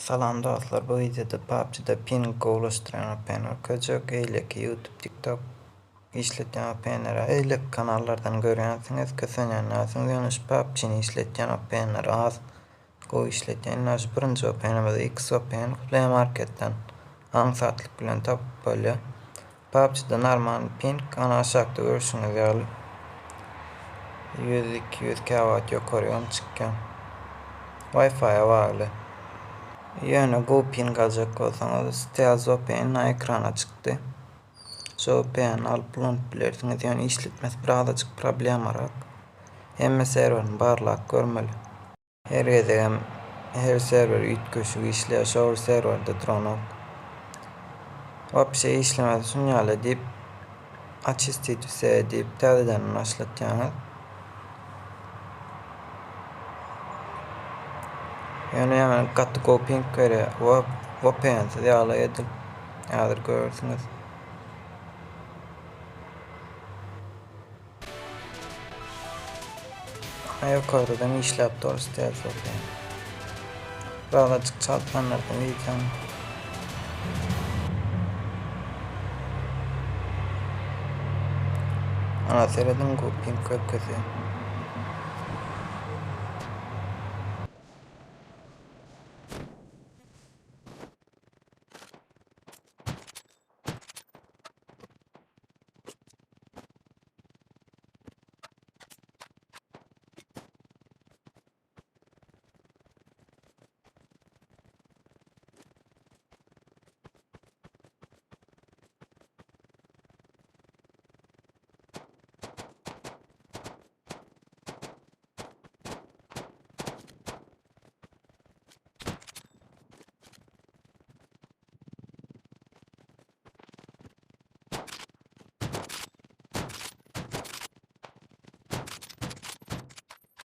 Salam dostlar bu wideoda PUBG'da ping gowulaşdyrýan VPN görkezjek eýleki YouTube TikTok işletýän VPNlere eýleki kanallardan görýänsiňiz kösenýän dälsiňiz ýöne şu PUBG'ni işletýän VPNler az gowy işletýän indi şu birinji VPNimiz XVPN Play Marketden aňsatlyk bilen tapyp bolýar. PUBG-da normal ping ana aşakda görşüňiz ýaly 100 200 käwagt ýokarygam çykýar. Wi-Fi-a bagly. Ýöne gowy ping aljak bolsaňyz Stealth VPN ekrana çykdy. Şu VPN alyp ulanyp bilersiňiz ýöne işletmesi birazajyk problemarak. Hemme serwerini barlap görmeli. Her gezegem her serwer üýtgeşik işleýär şo bir serwerde duranok. Wapşe işlemez şun ýaly diýip açistit wse diýip täzeden başlatýaňyz. Ýöne ýaňy gaty gowy ping berýär. VPN-siz ýaly edil. Häzir görersiňiz. Aha ýokardadan işläp dur stealth okey. Birazajyk çaltlandyrdım wideony. Ana serediň bu pink görkezýär.